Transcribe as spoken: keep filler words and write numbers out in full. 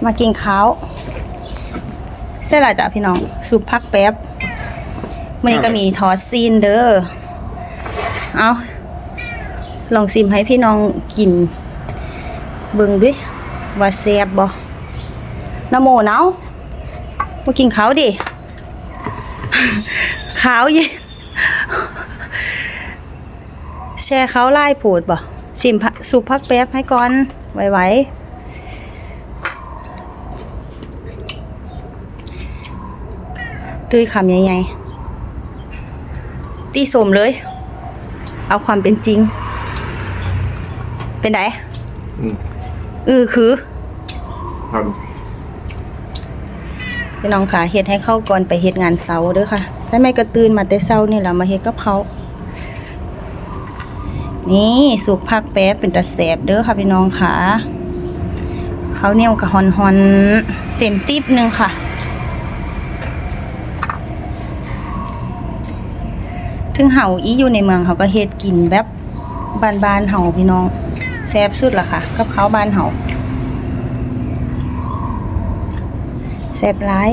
มากินข้าวเสร็จแล้วจ้ะพี่น้อง ซุปผักแป๊บ มื้อนี้ก็มีทอดซีนเด้อ เอา ลองชิมให้พี่น้องกิน เบิ่งดูว่าแซ่บบ่ น้ำโมเนาะ มากินข้าวดิ ข้าวเย็น แช่ข้าวหลายโพดบ่ ชิมผัก ซุปผักแป๊บให้ก่อน ไหวๆ ตุ้ยคำใหญ่ๆ ตี้สมเลย เอาความเป็นจริง เป็นได อืม อือคือ ครับ พี่น้องค่ะ เฮ็ดให้เข้าก่อนไปเฮ็ดงานเช้าเด้อค่ะ ใช่ไหมก็ตื่นมาแต่เช้านี่แหละมาเฮ็ดกับข้าว นี่ซุปผักแป๊บเป็นตาแซ่บเด้อค่ะพี่น้องค่ะ ข้าวเหนียวก็ฮ้อนๆ เต็มติ๊บหนึ่งค่ะ ถึงเฮาอีอยู่ในเมืองเฮาก็เฮ็ดกินแบบบ้านๆเฮาพี่น้อง แซ่บสุดละค่ะ กับข้าวบ้านเฮา แซ่บหลาย